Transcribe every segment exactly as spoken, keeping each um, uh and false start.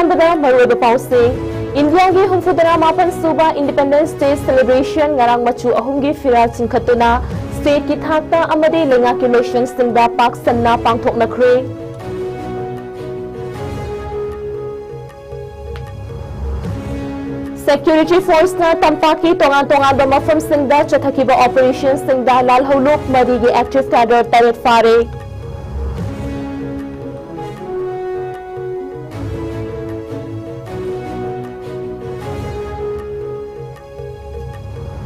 ꯑꯍꯥꯟꯕꯗ ꯃꯔꯨꯑꯣꯏꯕ ꯄꯥꯎꯁꯤꯡ꯫ ꯏꯟꯗꯤꯌꯥꯒꯤ ꯍꯨꯝꯐꯨꯇꯔꯥ ꯃꯥꯄꯟ ꯁꯨꯕ Independence Day celebration ꯉꯔꯥꯡ ꯃꯆꯨ ꯑꯍꯨꯝꯒꯤ ꯐꯤꯔꯥꯜ ꯆꯤꯡꯈꯠꯇꯨꯅ stateꯀꯤ ꯊꯥꯛꯇ ꯑꯃꯗꯤ ꯂꯩꯉꯥꯛꯀꯤ ꯂꯣꯏꯁꯪꯁꯤꯡꯗ ꯄꯥꯛ ꯁꯟꯅ ꯄꯥꯡꯊꯣꯛꯅꯈ꯭ꯔꯦ꯫ Security forceꯅ ꯇꯝꯄꯥꯛꯀꯤ ꯇꯣꯉꯥꯟ ꯇꯣꯉꯥꯟꯕ ꯃꯐꯝꯁꯤꯡꯗ ꯆꯠꯊꯈꯤꯕ operationꯁꯤꯡꯗ ꯂꯥꯜꯍꯧꯂꯨꯞ ꯃꯔꯤꯒꯤ active cadre ꯇꯔꯦꯠ ꯐꯥꯔꯦ꯫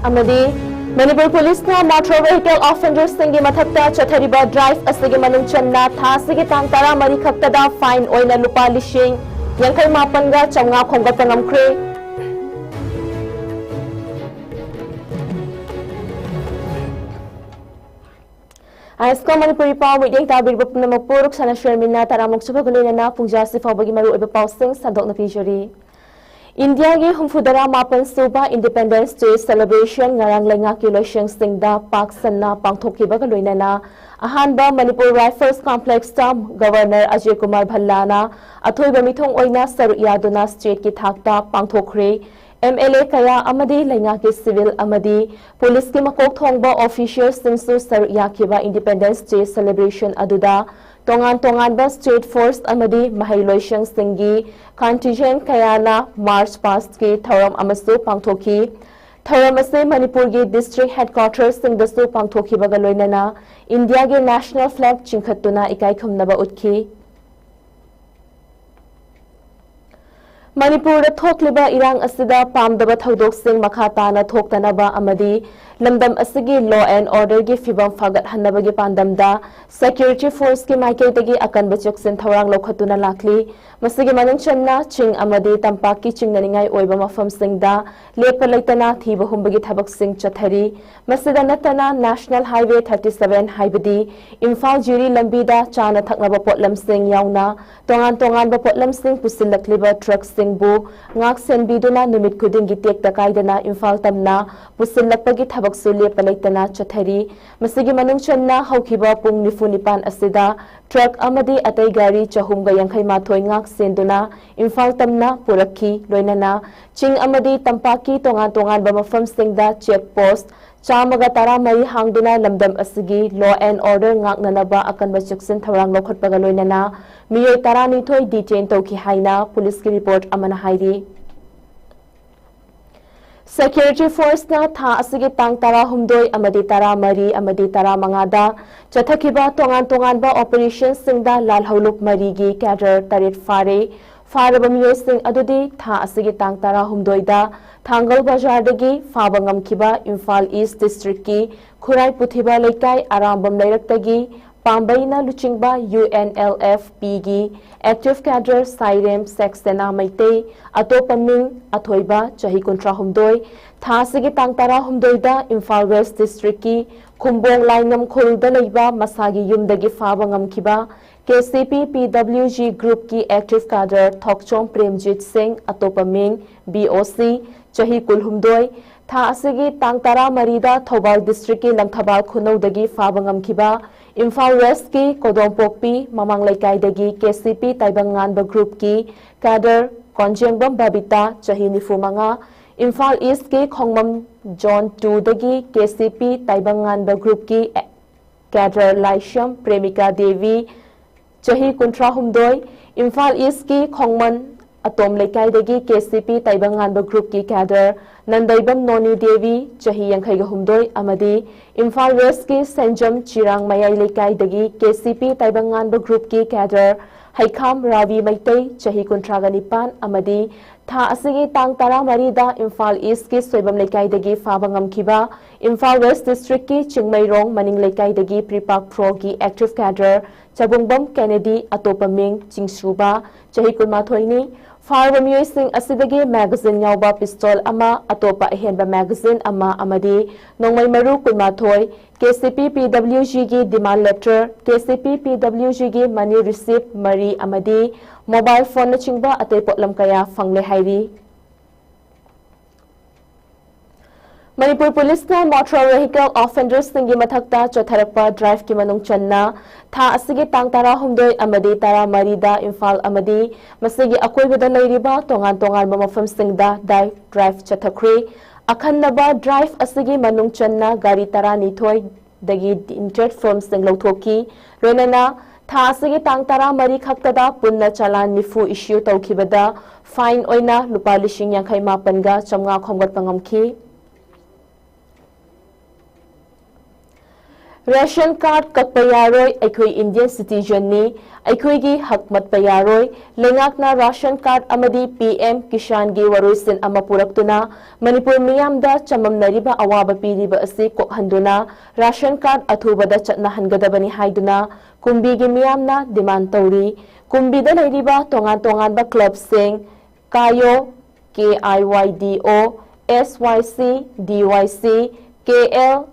ꯑꯃꯗꯤ ꯃꯅꯤꯄꯨꯔ ꯄꯨꯂꯤꯁꯅ motor vehicle offenderꯁꯤꯡꯒꯤ ꯃꯊꯛꯇ ꯆꯠꯊꯔꯤꯕ drive ꯑꯁꯤꯒꯤ ꯃꯅꯨꯡ ꯆꯟꯅ ꯊꯥ ꯑꯁꯤꯒꯤ ꯇꯥꯡ ꯇꯔꯥꯃꯔꯤ ꯈꯛꯇꯗ fine ꯑꯣꯏꯅ ꯂꯨꯄꯥ ꯂꯤꯁꯤꯡ ꯌꯥꯡꯈꯩ ꯃꯥꯄꯟꯒ ꯆꯥꯝꯃꯉꯥ ꯈꯣꯝꯒꯠꯄ ꯉꯝꯈ꯭ꯔꯦ꯫ ꯑꯥꯏ ꯑꯦꯁ ꯀꯣ ꯃꯅꯤꯄꯨꯔꯤ ꯄꯥꯎ ꯃꯤꯠꯌꯦꯡ ꯇꯥꯕꯤꯔꯤꯕ ꯄꯨꯝꯅꯃꯛꯄꯨ ꯔꯨꯛꯁꯥꯅ ꯁꯔꯃꯤꯟꯅ ꯇꯔꯥꯃꯨꯛ ꯁꯨꯕꯒ ꯂꯣꯏꯅꯅ ꯄꯨꯡꯖꯥ ꯑꯁꯤ ꯐꯥꯎꯕꯒꯤ ꯃꯔꯨꯑꯣꯏꯕ ꯄꯥꯎꯁꯤꯡ ꯁꯟꯗꯣꯛꯅ ꯄꯤꯖꯔꯤ꯫ ꯏꯟꯗꯤꯌꯥꯒꯤ ꯍꯨꯝꯐꯨꯇꯔꯥ ꯃꯥꯄꯟ ꯁꯨꯕ Independence Day celebration ꯉꯔꯥꯡ ꯂꯩꯉꯥꯛꯀꯤ ꯂꯣꯏꯁꯪꯁꯤꯡꯗ ꯄꯥꯛ ꯁꯟꯅ ꯄꯥꯡꯊꯣꯛꯈꯤꯕꯒ ꯂꯣꯏꯅꯅ ꯑꯍꯥꯟꯕ ꯃꯅꯤꯄꯨꯔ Rifles complexꯇ Governor ꯑꯖꯌ ꯀꯨꯃꯥꯔ ꯚꯜꯂꯥꯅ ꯑꯊꯣꯏꯕ ꯃꯤꯊꯨꯡ ꯑꯣꯏꯅ ꯁꯔꯨꯛ ꯌꯥꯗꯨꯅ stateꯀꯤ ꯊꯥꯛꯇ ꯄꯥꯡꯊꯣꯛꯈ꯭ꯔꯦ꯫ M L A ꯀꯌꯥ ꯑꯃꯗꯤ ꯂꯩꯉꯥꯛꯀꯤ civil ꯑꯃꯗꯤ ꯄꯨꯂꯤꯁꯀꯤ ꯃꯀꯣꯛ ꯊꯣꯡꯕ officialꯁꯤꯡꯁꯨ ꯁꯔꯨꯛ ꯌꯥꯈꯤꯕ Independence Day celebration ꯑꯗꯨꯗ ꯇꯣꯉꯥꯟ ꯇꯣꯉꯥꯟꯕ state force ꯑꯃꯗꯤ ꯃꯍꯩꯂꯣꯏꯁꯪꯁꯤꯡꯒꯤ contingent ꯀꯌꯥꯅ march pastꯀꯤ ꯊꯧꯔꯝ ꯑꯃꯁꯨ ꯄꯥꯡꯊꯣꯛꯈꯤ꯫ ꯊꯧꯔꯝ ꯑꯁꯤ ꯃꯅꯤꯄꯨꯔꯒꯤ district headquarterꯁꯤꯡꯗꯁꯨ ꯄꯥꯡꯊꯣꯛꯈꯤꯕꯒ ꯂꯣꯏꯅꯅ ꯏꯟꯗꯤꯌꯥꯒꯤ national flag ꯆꯤꯡꯈꯠꯇꯨꯅ ꯏꯀꯥꯏ ꯈꯨꯝꯅꯕ ꯎꯠꯈꯤ꯫ ꯃꯅꯤꯄꯨꯔꯗ ꯊꯣꯛꯂꯤꯕ ꯏꯔꯥꯡ ꯑꯁꯤꯗ ꯄꯥꯝꯗꯕ ꯊꯧꯗꯣꯛꯁꯤꯡ ꯃꯈꯥ ꯇꯥꯅ ꯊꯣꯛꯇꯅꯕ ꯑꯃꯗꯤ ꯂꯝꯗꯝ ꯑꯁꯤꯒꯤ law and orderꯒꯤ ꯐꯤꯕꯝ ꯐꯒꯠꯍꯟꯅꯕꯒꯤ ꯄꯥꯟꯗꯝꯗ security forceꯀꯤ ꯃꯥꯏꯀꯩꯗꯒꯤ ꯑꯀꯟꯕ ꯆꯦꯛꯁꯤꯟ ꯊꯧꯔꯥꯡ ꯂꯧꯈꯠꯇꯨꯅ ꯂꯥꯛꯂꯤ꯫ ꯃꯁꯤꯒꯤ ꯃꯅꯨꯡ ꯆꯟꯅ ꯆꯤꯡ ꯑꯃꯗꯤ ꯇꯝꯄꯥꯛꯀꯤ ꯆꯤꯡꯅꯅꯤꯡꯉꯥꯏ ꯑꯣꯏꯕ ꯃꯐꯝꯁꯤꯡꯗ ꯂꯦꯞꯄ ꯂꯩꯇꯅ ꯊꯤꯕ ꯍꯨꯝꯕꯒꯤ ꯊꯕꯛꯁꯤꯡ ꯆꯠꯊꯔꯤ꯫ ꯃꯁꯤꯗ ꯅꯠꯇꯅ National Highway thirty seven ꯍꯥꯏꯕꯗꯤ ꯏꯝꯐꯥꯜ ꯖꯤꯔꯤ ꯂꯝꯕꯤꯗ ꯆꯥꯅ ꯊꯛꯅꯕ ꯄꯣꯠꯂꯝꯁꯤꯡ ꯌꯥꯎꯅ ꯇꯣꯉꯥꯟ ꯇꯣꯉꯥꯟꯕ ꯄꯣꯠꯂꯝꯁꯤꯡ ꯄꯨꯁꯤꯜꯂꯛꯂꯤꯕ truckꯁꯤꯡ ꯕꯨ ꯉꯥꯛ ꯁꯦꯟꯕꯤꯗꯨꯅ ꯅꯨꯃꯤꯠ ꯈꯨꯗꯤꯡꯒꯤ ꯇꯦꯛꯇ ꯀꯥꯏꯗꯅ ꯏꯝꯐꯥꯜ ꯇꯝꯅ ꯄꯨꯁꯤꯜꯂꯛꯄꯒꯤ ꯊꯕꯛꯁꯨ ꯂꯦꯞꯄ ꯂꯩꯇꯅ ꯆꯠꯊꯔꯤ꯫ ꯃꯁꯤꯒꯤ ꯃꯅꯨꯡ ꯆꯟꯅ ꯍꯧꯈꯤꯕ ꯄꯨꯡ ꯅꯤꯐꯨ ꯅꯤꯄꯥꯟ ꯑꯁꯤꯗ ꯇ꯭ꯔꯛ ꯑꯃꯗꯤ ꯑꯇꯩ ꯒꯥꯔꯤ ꯆꯍꯨꯝꯒ ꯌꯥꯡꯈꯩ ꯃꯥꯊꯣꯏ ꯉꯥꯛ ꯁꯦꯟꯗꯨꯅ ꯏꯝꯐꯥꯜ ꯇꯝꯅ ꯄꯨꯔꯛꯈꯤ꯫ ꯂꯣꯏꯅꯅ ꯆꯤꯡ ꯑꯃꯗꯤ ꯇꯝꯄꯥꯛꯀꯤ ꯇꯣꯉꯥꯟ ꯇꯣꯉꯥꯟꯕ ꯃꯐꯝꯁꯤꯡꯗ ꯆꯦꯛ ꯄꯣꯁ ꯆꯥꯝꯃꯒ ꯇꯔꯥꯃꯔꯤ ꯍꯥꯡꯗꯨꯅ ꯂꯝꯗꯝ ꯑꯁꯤꯒꯤ law and order ꯉꯥꯛꯅꯅꯕ ꯑꯀꯟꯕ ꯆꯦꯛꯁꯤꯟ ꯊꯧꯔꯥꯡ ꯂꯧꯈꯠꯄꯒ ꯂꯣꯏꯅꯅ ꯃꯤꯑꯣꯏ ꯇꯔꯥꯅꯤꯊꯣꯏ detain ꯇꯧꯈꯤ ꯍꯥꯏꯅ ꯄꯨꯂꯤꯁꯀꯤ ꯔꯤꯄꯣꯔꯠ ꯑꯃꯅ ꯍꯥꯏꯔꯤ꯫ Security Forceꯅ ꯊꯥ ꯑꯁꯤꯒꯤ ꯇꯥꯡ ꯇꯔꯥꯍꯨꯝꯗꯣꯏ ꯑꯃꯗꯤ ꯇꯔꯥꯃꯔꯤ ꯑꯃꯗꯤ ꯇꯔꯥꯃꯉꯥꯗ ꯆꯠꯊꯈꯤꯕ ꯇꯣꯉꯥꯟ ꯇꯣꯉꯥꯟꯕ operationꯁꯤꯡꯗ ꯂꯥꯜꯍꯧꯂꯨꯞ ꯃꯔꯤꯒꯤ cadre ꯇꯔꯦꯠ ꯐꯥꯔꯦ꯫ ꯐꯥꯔꯕ ꯃꯤꯑꯣꯏꯁꯤꯡ ꯑꯗꯨꯗꯤ ꯊꯥ ꯑꯁꯤꯒꯤ ꯇꯥꯡ ꯇꯔꯥꯍꯨꯝꯗꯣꯏꯗ ꯊꯥꯡꯒꯜ ꯕꯖꯥꯔꯗꯒꯤ ꯐꯥꯕ ꯉꯝꯈꯤꯕ ꯏꯝꯐꯥꯜ East Districtꯀꯤ ꯈꯨꯔꯥꯏ ꯄꯨꯊꯤꯕ ꯂꯩꯀꯥꯏ ꯑꯔꯥꯝꯕꯝ ꯂꯩꯔꯛꯇꯒꯤ ꯄꯥꯝꯕꯩꯅ ꯂꯨꯆꯤꯡꯕ UNLFPꯒꯤ active cadre ꯁꯥꯏꯔꯦꯝ ꯁꯦꯛꯁꯦꯅꯥ ꯃꯩꯇꯩ, ꯑꯇꯣꯞꯄ ꯃꯤꯡ ꯑꯊꯣꯏꯕ, ꯆꯍꯤ ꯀꯨꯟꯊ꯭ꯔꯥꯍꯨꯝꯗꯣꯏ, ꯊꯥ ꯑꯁꯤꯒꯤ ꯇꯥꯡ ꯇꯔꯥꯍꯨꯝꯗꯣꯏꯗ ꯏꯝꯐꯥꯜ West Districtꯀꯤ ꯈꯨꯝꯕꯣꯡ ꯂꯥꯏꯉꯝ ꯈꯨꯜꯗ ꯂꯩꯕ ꯃꯁꯥꯒꯤ ꯌꯨꯝꯗꯒꯤ ꯐꯥꯕ ꯉꯝꯈꯤꯕ KCP PWG groupꯀꯤ active cadre ꯊꯣꯛꯆꯣꯝ ꯄ꯭ꯔꯦꯝꯖꯤꯠ ꯁꯤꯡ, ꯑꯇꯣꯞꯄ ꯃꯤꯡ BOC, ꯆꯍꯤ ꯀꯨꯟꯍꯨꯝꯗꯣꯏ, ꯊꯥ ꯑꯁꯤꯒꯤ ꯇꯥꯡ ꯇꯔꯥꯃꯔꯤꯗ ꯊꯧꯕꯥꯜ Districtꯀꯤ ꯂꯪꯊꯕꯥꯜ ꯈꯨꯅꯧꯗꯒꯤ ꯐꯥꯕ ꯉꯝꯈꯤꯕ ꯏꯝꯐꯥꯜ Westꯀꯤ ꯀꯣꯗꯣꯝꯄꯣꯛꯄꯤ ꯃꯃꯥꯡ ꯂꯩꯀꯥꯏꯗꯒꯤ KCP ꯇꯥꯏꯕꯪꯉꯥꯟꯕ groupꯀꯤ cadre ꯀꯣꯟꯖꯦꯡꯕꯝ ꯕꯕꯤꯇꯥ, ꯆꯍꯤ ꯅꯤꯐꯨꯃꯉꯥ, ꯏꯝꯐꯥꯜ Eastꯀꯤ ꯈꯣꯡꯃꯝ Zone twoꯗꯒꯤ KCP ꯇꯥꯏꯕꯪꯉꯥꯟꯕ groupꯀꯤ cadre ꯂꯥꯏꯁ꯭ꯔꯝ ꯄ꯭ꯔꯦꯃꯤꯀꯥ ꯗꯦꯕꯤ, ꯆꯍꯤ ꯀꯨꯟꯊ꯭ꯔꯥꯍꯨꯝꯗꯣꯏ, ꯏꯝꯐꯥꯜ Eastꯀꯤ ꯈꯣꯡꯃꯟ ꯑꯇꯣꯝ ꯂꯩꯀꯥꯏꯗꯒꯤ KCP ꯇꯥꯏꯕꯪꯉꯥꯟꯕ groupꯀꯤ cadre ꯅꯟꯗꯩꯕꯝ ꯅꯣꯅꯤ ꯗꯦꯕꯤ, ꯆꯍꯤ ꯌꯥꯡꯈꯩꯒ ꯍꯨꯝꯗꯣꯏ ꯑꯃꯗꯤ ꯏꯝꯐꯥꯜ Westꯀꯤ ꯁꯦꯟꯖꯝ ꯆꯤꯔꯥꯡ ꯃꯌꯥꯏ ꯂꯩꯀꯥꯏꯗꯒꯤ KCP ꯇꯥꯏꯕꯪꯉꯥꯟꯕ groupꯀꯤ cadre ꯍꯩꯈꯥꯝ ꯔꯥꯕꯤ ꯃꯩꯇꯩ, ꯆꯍꯤ ꯀꯨꯟꯊ꯭ꯔꯥꯒ ꯅꯤꯄꯥꯟ ꯑꯃꯗꯤ ꯊꯥ ꯑꯁꯤꯒꯤ ꯇꯥꯡ ꯇꯔꯥꯃꯔꯤꯗ ꯏꯝꯐꯥꯜ Eastꯀꯤ ꯁꯣꯏꯕꯝ ꯂꯩꯀꯥꯏꯗꯒꯤ ꯐꯥꯕ ꯉꯝꯈꯤꯕ ꯏꯝꯐꯥꯜ West Districtꯀꯤ ꯆꯤꯡꯃꯩꯔꯣꯡ ꯃꯅꯤꯡ ꯂꯩꯀꯥꯏꯗꯒꯤ ꯄ꯭ꯔꯤꯄꯥꯛ ꯐ꯭ꯔꯣꯒꯤ active cadre ꯆꯕꯨꯡꯕꯝ ꯀꯦꯅꯦꯗꯤ, ꯑꯇꯣꯞꯄ ꯃꯤꯡ ꯆꯤꯡꯁꯨꯕ, ꯆꯍꯤ ꯀꯨꯟꯃꯥꯊꯣꯏꯅꯤ, ꯐꯥꯔꯕ ꯃꯤꯑꯣꯏꯁꯤꯡ ꯑꯁꯤꯗꯒꯤ magazine ꯌꯥꯎꯕ pistol ꯑꯃ, ꯑꯇꯣꯞꯄ ꯑꯍꯦꯟꯕ magazine ꯑꯃ ꯑꯃꯗꯤ ꯅꯣꯡꯃꯩ ꯃꯔꯨ ꯀꯨꯟꯃꯥꯊꯣꯏ, K C P P W G ꯒꯤ demand letter, K C P P W G ꯒꯤ money receipt ꯃꯔꯤ ꯑꯃꯗꯤ mobile phone ꯅꯆꯤꯡꯕ ꯑꯇꯩ ꯄꯣꯠꯂꯝ ꯀꯌꯥ ꯐꯪꯂꯦ ꯍꯥꯏꯔꯤ꯫ ꯃꯅꯤꯄꯨꯔ ꯄꯨꯂꯤꯁꯅ motor vehicle offenderꯁꯤꯡꯒꯤ ꯃꯊꯛꯇ ꯆꯠꯊꯔꯛꯄ driveꯀꯤ ꯃꯅꯨꯡ ꯆꯟꯅ ꯊꯥ ꯑꯁꯤꯒꯤ ꯇꯥꯡ ꯇꯔꯥꯍꯨꯝꯗꯣꯏ ꯑꯃꯗꯤ ꯇꯔꯥꯃꯔꯤꯗ ꯏꯝꯐꯥꯜ ꯑꯃꯗꯤ ꯃꯁꯤꯒꯤ ꯑꯀꯣꯏꯕꯗ ꯂꯩꯔꯤꯕ ꯇꯣꯉꯥꯟ ꯇꯣꯉꯥꯟꯕ ꯃꯐꯝꯁꯤꯡꯗ ꯗꯥꯏ-, drive ꯆꯠꯊꯈ꯭ꯔꯦ꯫ ꯑꯈꯟꯅꯕ drive ꯑꯁꯤꯒꯤ ꯃꯅꯨꯡ ꯆꯟꯅ ꯒꯥꯔꯤ ꯇꯔꯥꯅꯤꯊꯣꯏꯗꯒꯤ tinted filmꯁꯤꯡ ꯂꯧꯊꯣꯛꯈꯤ꯫ ꯂꯣꯏꯅꯅ ꯊꯥ ꯑꯁꯤꯒꯤ ꯇꯥꯡ ꯇꯔꯥꯃꯔꯤ ꯈꯛꯇꯗ ꯄꯨꯟꯅ ꯆꯂꯥꯟ ꯅꯤꯐꯨ issue ꯇꯧꯈꯤꯕꯗ fine ꯑꯣꯏꯅ ꯂꯨꯄꯥ ꯂꯤꯁꯤꯡ ꯌꯥꯡꯈꯩ ꯃꯥꯄꯟꯒ ꯆꯥꯝꯃꯉꯥ ꯈꯣꯝꯒꯠꯄ ꯉꯝꯈꯤ꯫ Ration card ꯀꯛꯄ ꯌꯥꯔꯣꯏ, ꯑꯩꯈꯣꯏ Indian citizenꯅꯤ, ꯑꯩꯈꯣꯏꯒꯤ ꯍꯛ ꯃꯠꯄ ꯌꯥꯔꯣꯏ꯫ ꯂꯩꯉꯥꯛꯅ ration card ꯑꯃꯗꯤ P M ꯀꯤꯁꯥꯟꯒꯤ ꯋꯥꯔꯣꯏꯁꯤꯟ ꯑꯃ ꯄꯨꯔꯛꯇꯨꯅ ꯃꯅꯤꯄꯨꯔ ꯃꯤꯌꯥꯝꯗ ꯆꯃꯝꯅꯔꯤꯕ ꯑꯋꯥꯕ ꯄꯤꯔꯤꯕ ꯑꯁꯤ ꯀꯣꯛꯍꯟꯗꯨꯅ ration card ꯑꯊꯨꯕꯗ ꯆꯠꯅꯍꯟꯒꯗꯕꯅꯤ ꯍꯥꯏꯗꯨꯅ ꯀꯨꯝꯕꯤꯒꯤ ꯃꯤꯌꯥꯝꯅ demand ꯇꯧꯔꯤ꯫ ꯀꯨꯝꯕꯤꯗ ꯂꯩꯔꯤꯕ ꯇꯣꯉꯥꯟ ꯇꯣꯉꯥꯟꯕ clubꯁꯤꯡ, ꯀꯥꯌꯣ, K I Y D O, S Y C, D Y C, K L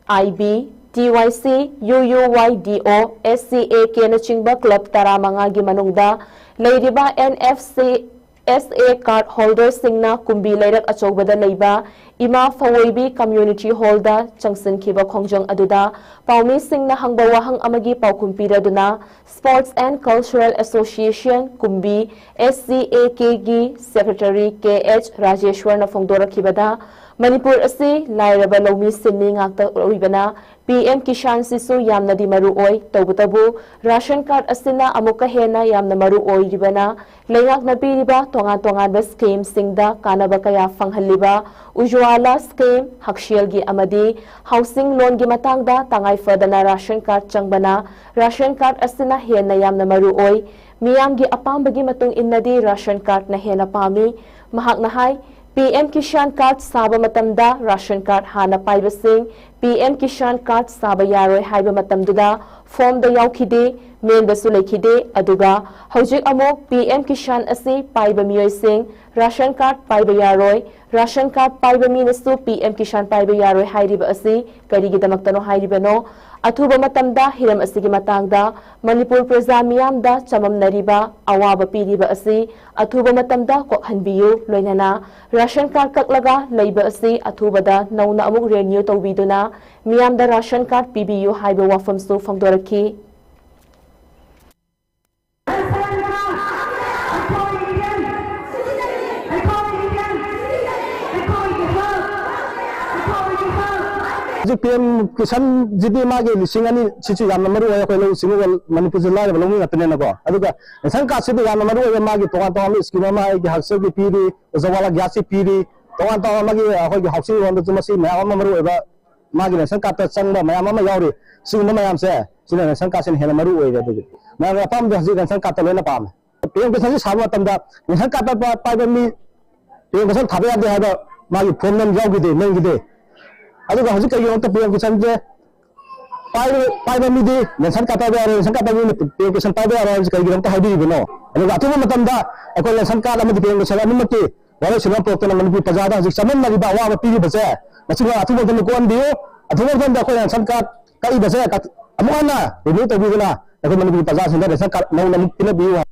I B, T Y C, U U Y D O, S C A K ꯅꯆꯤꯡꯕ club ꯇꯔꯥꯃꯉꯥꯒꯤ ꯃꯅꯨꯡꯗ ꯂꯩꯔꯤꯕ N F C S A card holderꯁꯤꯡꯅ ꯀꯨꯝꯕꯤ ꯂꯩꯔꯛ ꯑꯆꯧꯕꯗ ꯂꯩꯕ ꯏꯃꯥ ꯐꯋꯣꯏꯕꯤ community hallꯗ ꯆꯪꯁꯤꯟꯈꯤꯕ ꯈꯣꯡꯖꯪ ꯑꯗꯨꯗ ꯄꯥꯎꯃꯤꯁꯤꯡꯅ ꯍꯪꯕ ꯋꯥꯍꯪ ꯑꯃꯒꯤ ꯄꯥꯎꯈꯨꯝ ꯄꯤꯔꯗꯨꯅ Sports and Cultural Association ꯀꯨꯝꯕꯤ, S C A K ꯒꯤ secretary K H ꯔꯥꯖꯦꯁ꯭ꯋꯔꯅ ꯐꯣꯡꯗꯣꯔꯛꯈꯤꯕꯗ, ꯃꯅꯤꯄꯨꯔ ꯑꯁꯤ ꯂꯥꯏꯔꯕ ꯂꯧꯃꯤꯁꯤꯡꯅꯤ ꯉꯥꯛꯇ ꯑꯣꯏꯕꯅ P M ꯀꯤꯁꯥꯟꯁꯤꯁꯨ ꯌꯥꯝꯅꯗꯤ ꯃꯔꯨ ꯑꯣꯏ꯫ ꯇꯧꯕꯇꯕꯨ, ration card ꯑꯁꯤꯅ ꯑꯃꯨꯛꯀ ꯍꯦꯟꯅ ꯌꯥꯝꯅ ꯃꯔꯨ ꯑꯣꯏꯔꯤꯕꯅ, ꯂꯩꯉꯥꯛꯅ ꯄꯤꯔꯤꯕ ꯇꯣꯉꯥꯟ ꯇꯣꯉꯥꯟꯕ schemeꯁꯤꯡꯗ ꯀꯥꯟꯅꯕ ꯀꯌꯥ ꯐꯪꯍꯜꯂꯤꯕ ꯎꯖ꯭ꯋꯥꯂꯥ scheme, ꯍꯛꯁꯦꯜꯒꯤ ꯑꯃꯗꯤ housing loanꯒꯤ ꯃꯇꯥꯡꯗ ꯇꯉꯥꯏ ꯐꯗꯅ ration card ꯆꯪꯕꯅ, ration card ꯑꯁꯤꯅ ꯍꯦꯟꯅ ꯌꯥꯝꯅ ꯃꯔꯨ ꯑꯣꯏ꯫ ꯃꯤꯌꯥꯝꯒꯤ ꯑꯄꯥꯝꯕꯒꯤ ꯃꯇꯨꯡ ꯏꯟꯅꯗꯤ ration cardꯅ ꯍꯦꯟꯅ ꯄꯥꯝꯃꯤ꯫ ꯃꯍꯥꯛꯅ ꯍꯥꯏ, P M ꯀꯤꯁꯥꯟ card ꯁꯥꯕ ꯃꯇꯝꯗ ration card ꯍꯥꯟꯅ ꯄꯥꯏꯕꯁꯤꯡ P M ꯀꯤꯁꯥꯟ card ꯁꯥꯕ ꯌꯥꯔꯣꯏ ꯍꯥꯏꯕ ꯃꯇꯝꯗꯨꯗ ꯐꯣꯝꯗ ꯌꯥꯎꯈꯤꯗꯦ, ꯃꯦꯟꯕꯁꯨ ꯂꯩꯈꯤꯗꯦ꯫ ꯑꯗꯨꯒ ꯍꯧꯖꯤꯛ ꯑꯃꯨꯛ ꯄꯤ ꯑꯦꯝ ꯀꯤꯁꯥꯟ ꯑꯁꯤ ꯄꯥꯏꯕ ꯃꯤꯑꯣꯏꯁꯤꯡ ꯔꯥꯁꯟ ꯀꯥꯔꯗ ꯄꯥꯏꯕ ꯌꯥꯔꯣꯏ, ꯔꯥꯁꯟ ꯀꯥꯔꯗ ꯄꯥꯏꯕ ꯃꯤꯅꯁꯨ ꯄꯤ ꯑꯦꯝ ꯀꯤꯁꯥꯟ ꯄꯥꯏꯕ ꯌꯥꯔꯣꯏ ꯍꯥꯏꯔꯤꯕ ꯑꯁꯤ ꯀꯔꯤꯒꯤꯗꯃꯛꯇꯅꯣ ꯍꯥꯏꯔꯤꯕꯅꯣ? ꯑꯊꯨꯕ ꯃꯇꯝꯗ ꯍꯤꯔꯝ ꯑꯁꯤꯒꯤ ꯃꯇꯥꯡꯗ ꯃꯅꯤꯄꯨꯔ ꯄ꯭ꯔꯖꯥ ꯃꯤꯌꯥꯝꯗ ꯆꯃꯝꯅꯔꯤꯕ, ꯑꯋꯥꯕ ꯄꯤꯔꯤꯕ ꯑꯁꯤ ꯑꯊꯨꯕ ꯃꯇꯝꯗ ꯀꯣꯛꯍꯟꯕꯤꯌꯨ꯫ ꯂꯣꯏꯅꯅ ꯔꯥꯁꯟ ꯀꯥꯔꯗ ꯀꯛꯂꯒ ꯂꯩꯕ ꯑꯁꯤ ꯑꯊꯨꯕꯗ ꯅꯧꯅ ꯑꯃꯨꯛ ꯔꯤꯅ꯭ꯌꯨ ꯇꯧꯕꯤꯗꯨꯅ ꯃꯤꯌꯥꯝꯗ ꯔꯥꯁꯟ ꯀꯥꯔꯗ ꯄꯤꯕꯤꯌꯨ ꯍꯥꯏꯕ ꯋꯥꯐꯝꯁꯨ ꯐꯣꯡꯗꯣꯔꯛꯈꯤ꯫ ꯍꯧꯖꯤꯛ ꯄꯤ ꯑꯦꯝ ꯀꯤꯁꯟꯁꯤꯗꯤ ꯃꯥꯒꯤ ꯂꯤꯁꯤꯡ ꯑꯅꯤ ꯁꯤꯁꯨ ꯌꯥꯝꯅ ꯃꯔꯨ ꯑꯣꯏ꯫ ꯑꯩꯈꯣꯏ ꯂꯧꯎ ꯁꯤꯡꯎꯕ ꯃꯅꯤꯄꯨꯔꯁꯦ ꯂꯥꯏꯔꯕ ꯂꯧꯃꯤ ꯉꯥꯛꯇꯅꯦꯅꯀꯣ꯫ ꯑꯗꯨꯒ ꯔꯦꯁꯟ ꯀꯥꯔꯗꯁꯤꯗꯤ ꯌꯥꯝꯅ ꯃꯔꯨ ꯑꯣꯏꯕ, ꯃꯥꯒꯤ ꯇꯣꯉꯥꯟ ꯇꯣꯉꯥꯟꯕ ꯁ꯭ꯀꯤꯝ ꯑꯃ ꯑꯩꯒꯤ ꯍꯛꯁꯦꯜꯒꯤ ꯄꯤꯔꯤ, ꯎꯖꯋꯥꯂꯥ ꯒ꯭ꯌꯥꯁꯁꯤ ꯄꯤꯔꯤ, ꯇꯣꯉꯥꯟ ꯇꯣꯉꯥꯟꯕ ꯃꯥꯒꯤ ꯑꯩꯈꯣꯏꯒꯤ ꯍꯥꯎꯁꯤꯡ ꯂꯣꯟꯗꯁꯨ ꯃꯁꯤ ꯃꯌꯥꯝ ꯑꯃ ꯃꯔꯨ ꯑꯣꯏꯕ ꯃꯥꯒꯤ ꯔꯦꯁꯟ ꯀꯥꯔꯗꯇ ꯆꯪꯕ ꯃꯌꯥꯝ ꯑꯃ ꯌꯥꯎꯔꯤ꯫ ꯁꯤꯒꯨꯝꯕ ꯃꯌꯥꯝꯁꯦ ꯁꯤꯅ ꯔꯦꯁꯟ ꯀꯥꯔꯗꯁꯤꯅ ꯍꯦꯟꯅ ꯃꯔꯨ ꯑꯣꯏꯔꯦ꯫ ꯑꯗꯨꯒꯤ ꯃꯌꯥꯝꯒꯤ ꯑꯄꯥꯝꯕꯗꯤ ꯍꯧꯖꯤꯛ ꯔꯦꯁꯟ ꯀꯥꯔꯗꯇ ꯂꯣꯏꯅ ꯄꯥꯝꯃꯦ꯫ ꯄꯤ ꯑꯦꯝ ꯀꯤꯁꯟꯁꯤ ꯁꯥꯕ ꯃꯇꯝꯗ ꯔꯦꯁꯟ ꯀꯥꯔꯗ ꯄꯥꯏꯕ ꯃꯤ ꯄꯤ ꯑꯦꯝ ꯀꯤꯁꯟ ꯊꯥꯕ ꯌꯥꯗꯦ ꯍꯥꯏꯕ ꯃꯥꯒꯤ ꯐꯣꯝ ꯑꯃ ꯌꯥꯎꯈꯤꯗꯦ, ꯃꯦꯟꯈꯤꯗꯦ꯫ ꯑꯗꯨꯒ ꯍꯧꯖꯤꯛ ꯀꯩꯒꯤꯅꯣ ꯄꯤ ꯑꯦꯝ ꯀꯤꯁꯟꯁꯦ ꯄꯥꯏꯕ ꯄꯥꯏꯕ ꯃꯤꯗꯤ ꯔꯦꯁꯟ ꯀꯥꯔꯗ ꯄꯥꯏꯕ ꯌꯥꯔꯣꯏ, ꯔꯦꯁꯟ ꯀꯥꯔꯗ ꯄꯥꯏꯕ ꯃꯤꯅ ꯄꯤ ꯑꯦꯝ ꯀꯤꯁꯟ ꯄꯥꯏꯕ ꯌꯥꯔꯣꯏ ꯍꯥꯏꯕꯁꯤ ꯀꯩꯒꯤꯅꯣ ꯑꯝꯇ ꯍꯥꯏꯕꯤꯔꯤꯕꯅꯣ? ꯑꯗꯨꯒ ꯑꯊꯨꯕ ꯃꯇꯝꯗ ꯑꯩꯈꯣꯏ ꯔꯦꯁꯟ ꯀꯥꯔꯗ ꯑꯃꯗꯤ ꯄꯤ ꯑꯦꯝ ꯀꯤꯁꯟ ꯑꯅꯤꯃꯛꯀꯤ ꯋꯥꯔꯣꯏꯁꯤꯟ ꯑꯃ ꯄꯨꯔꯛꯇꯨꯅ ꯃꯅꯤꯄꯨꯔ ꯄ꯭ꯔꯖꯥꯗ ꯍꯧꯖꯤꯛ ꯆꯃꯝꯅꯔꯤꯕ ꯑꯋꯥꯕ ꯄꯤꯔꯤꯕꯁꯦ ꯃꯁꯤꯃ ꯑꯊꯨꯕ ꯃꯇꯝꯗ ꯀꯣꯛꯍꯟꯕꯤꯌꯨ꯫ ꯑꯊꯨꯕ ꯃꯇꯝꯗ ꯑꯩꯈꯣꯏ ꯔꯦꯁꯟ ꯀꯥꯔꯗ ꯀꯛꯏꯕꯁꯦ ꯑꯃꯨꯛ ꯍꯟꯅ ꯔꯤꯅ꯭ꯌꯨ ꯇꯧꯕꯤꯗꯨꯅ ꯑꯩꯈꯣꯏ ꯃꯅꯤꯄꯨꯔꯒꯤ ꯄ꯭ꯔꯖꯥꯁꯤꯡꯗ ꯔꯦꯁꯟ ꯀꯥꯔꯗ ꯅꯧꯅ ꯑꯃꯨꯛ ꯄꯤꯅꯕꯤꯌꯨ ꯍꯥꯏ꯫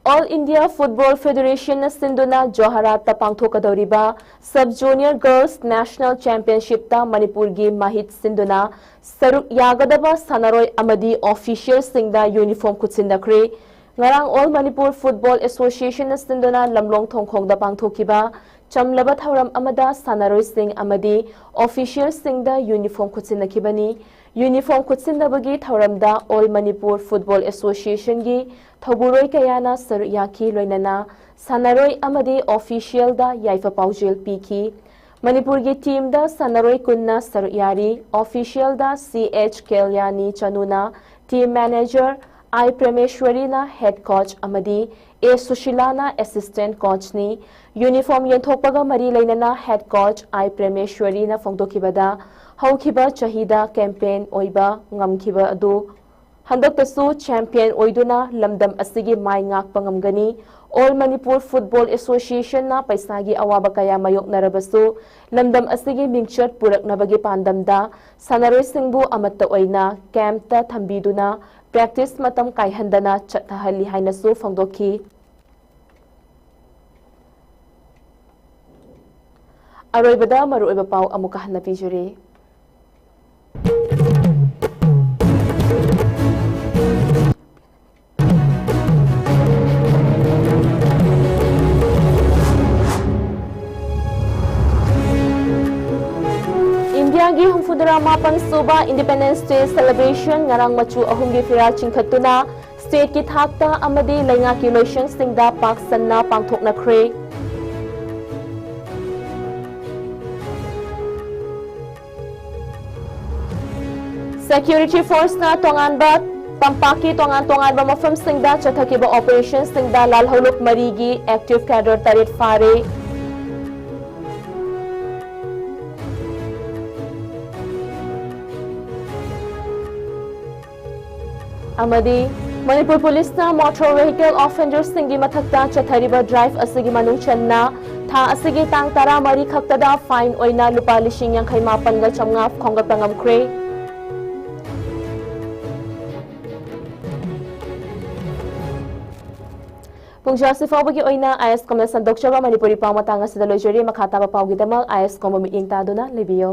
All India Football Federationꯅ ꯁꯤꯟꯗꯨꯅ ꯖꯣꯍꯔꯥꯠꯇ ꯄꯥꯡꯊꯣꯛꯀꯗꯧꯔꯤꯕ Sub Junior Girls National Championshipꯇ ꯃꯅꯤꯄꯨꯔꯒꯤ ꯃꯍꯤꯠ ꯁꯤꯟꯗꯨꯅ ꯁꯔꯨꯛ ꯌꯥꯒꯗꯕ ꯁꯥꯟꯅꯔꯣꯏ ꯑꯃꯗꯤ officialꯁꯤꯡꯗ uniform ꯈꯨꯠꯁꯤꯟꯅꯈ꯭ꯔꯦ꯫ ꯉꯔꯥꯡ All Manipur Football Associationꯅ ꯁꯤꯟꯗꯨꯅ ꯂꯝꯂꯣꯡ ꯊꯣꯡꯈꯣꯡꯗ ꯄꯥꯡꯊꯣꯛꯈꯤꯕ ꯆꯝꯂꯕ ꯊꯧꯔꯝ ꯑꯃꯗ ꯁꯥꯟꯅꯔꯣꯏꯁꯤꯡ ꯑꯃꯗꯤ officialꯁꯤꯡꯗ uniform ꯈꯨꯠꯁꯤꯟꯅꯈꯤꯕꯅꯤ꯫ Uniform ꯈꯨꯠꯁꯤꯟꯅꯕꯒꯤ ꯊꯧꯔꯝꯗ All Manipur Football Associationꯒꯤ ꯊꯧꯕꯨꯔꯣꯏ ꯀꯌꯥꯅ ꯁꯔꯨꯛ ꯌꯥꯈꯤ, ꯂꯣꯏꯅꯅ ꯁꯥꯟꯅꯔꯣꯏ ꯑꯃꯗꯤ officialꯗ ꯌꯥꯏꯐ ꯄꯥꯎꯖꯦꯜ ꯄꯤꯈꯤ꯫ ꯃꯅꯤꯄꯨꯔꯒꯤ teamꯗ ꯁꯥꯟꯅꯔꯣꯏ ꯀꯨꯟꯅ ꯁꯔꯨꯛ ꯌꯥꯔꯤ꯫ Officialꯗ ꯁꯤ ꯑꯦꯆ ꯀꯦꯂ꯭ꯌꯥꯅꯤ ꯆꯅꯨꯅ team manager, ꯑꯥꯏ ꯄ꯭ꯔꯦꯃꯦꯁ꯭ꯋꯔꯤꯅ head coach ꯑꯃꯗꯤ ꯑꯦ ꯁꯨꯁꯤꯂꯥꯅ assistant coachꯅꯤ꯫ Uniform ꯌꯦꯟꯊꯣꯛꯄꯒ ꯃꯔꯤ ꯂꯩꯅꯅ head coach ꯑꯥꯏ ꯄ꯭ꯔꯦꯃꯦꯁ꯭ꯋꯔꯤꯅ ꯐꯣꯡꯗꯣꯛꯈꯤꯕꯗ, ꯍꯧꯈꯤꯕ ꯆꯍꯤꯗ campaign ꯑꯣꯏꯕ ꯉꯝꯈꯤꯕ ꯑꯗꯨ ꯍꯟꯗꯛꯇꯁꯨ champion ꯑꯣꯏꯗꯨꯅ ꯂꯝꯗꯝ ꯑꯁꯤꯒꯤ ꯃꯥꯏ ꯉꯥꯛꯄ ꯉꯝꯒꯅꯤ꯫ All Manipur Football Associationꯅ ꯄꯩꯁꯥꯒꯤ ꯑꯋꯥꯕ ꯀꯌꯥ ꯃꯥꯌꯣꯛꯅꯔꯕꯁꯨ, ꯂꯝꯗꯝ ꯑꯁꯤꯒꯤ ꯃꯤꯡꯆꯠ ꯄꯨꯔꯛꯅꯕꯒꯤ ꯄꯥꯟꯗꯝꯗ ꯁꯥꯟꯅꯔꯣꯏꯁꯤꯡꯕꯨ ꯑꯃꯠꯇ ꯑꯣꯏꯅ campꯇ ꯊꯝꯕꯤꯗꯨꯅ practice ꯃꯇꯝ ꯀꯥꯏꯍꯟꯗꯅ ꯆꯠꯊꯍꯜꯂꯤ ꯍꯥꯏꯅꯁꯨ ꯐꯣꯡꯗꯣꯛꯈꯤ꯫ ꯑꯔꯣꯏꯕꯗ ꯃꯔꯨꯑꯣꯏꯕ ꯄꯥꯎ ꯑꯃꯨꯛꯀ ꯍꯟꯅ ꯄꯤꯖꯔꯤ꯫ ꯏꯟꯗꯤꯌꯥꯒꯤ ꯍꯨꯝꯐꯨꯇꯔꯥ ꯃꯥꯄꯟ ꯁꯨꯕ Independence Day celebration ꯉꯔꯥꯡ ꯃꯆꯨ ꯑꯍꯨꯝꯒꯤ ꯐꯤꯔꯥꯜ ꯆꯤꯡꯈꯠꯇꯨꯅ stateꯀꯤ ꯊꯥꯛꯇ ꯑꯃꯗꯤ ꯂꯩꯉꯥꯛꯀꯤ ꯂꯣꯏꯁꯪꯁꯤꯡꯗ ꯄꯥꯛ ꯁꯟꯅ ꯄꯥꯡꯊꯣꯛꯅꯈ꯭ꯔꯦ꯫ Security forceꯅ ꯇꯣꯉꯥꯟꯕ ꯇꯝꯄꯥꯛꯀꯤ ꯇꯣꯉꯥꯟ ꯇꯣꯉꯥꯟꯕ ꯃꯐꯝꯁꯤꯡꯗ ꯆꯠꯊꯈꯤꯕ operationꯁꯤꯡꯗ ꯂꯥꯜꯍꯧꯂꯨꯞ ꯃꯔꯤꯒꯤ active cadre ꯇꯔꯦꯠ ꯐꯥꯔꯦ꯫ ꯑꯃꯗꯤ ꯃꯅꯤꯄꯨꯔ ꯄꯨꯂꯤꯁꯅ motor vehicle offenderꯁꯤꯡꯒꯤ ꯃꯊꯛꯇ ꯆꯠꯊꯔꯤꯕ drive ꯑꯁꯤꯒꯤ ꯃꯅꯨꯡ ꯆꯟꯅ ꯊꯥ ꯑꯁꯤꯒꯤ ꯇꯥꯡ ꯇꯔꯥꯃꯔꯤ ꯈꯛꯇꯗ fine ꯑꯣꯏꯅ ꯂꯨꯄꯥ ꯂꯤꯁꯤꯡ ꯌꯥꯡꯈꯩ ꯃꯥꯄꯟꯒ ꯆꯥꯝꯃꯉꯥ ꯈꯣꯝꯒꯠꯄ ꯉꯝꯈ꯭ꯔꯦ꯫ ꯄꯨꯡꯖꯥꯁꯤ ꯐꯥꯎꯕꯒꯤ ꯑꯣꯏꯅ ꯑꯥꯏ ꯑꯦꯁ ꯀꯣꯝꯅ ꯁꯟꯗꯣꯛꯆꯕ ꯃꯅꯤꯄꯨꯔꯤ ꯄꯥꯎ ꯃꯇꯥꯡ ꯑꯁꯤꯗ ꯂꯣꯏꯖꯔꯤ꯫ ꯃꯈꯥ ꯇꯥꯕ ꯄꯥꯎꯒꯤꯗꯃꯛ ꯑꯥꯏ ꯑꯦꯁ ꯀꯣꯝꯕꯨ ꯃꯤꯠꯌꯦꯡ ꯇꯥꯗꯨꯅ ꯂꯩꯕꯤꯌꯨ꯫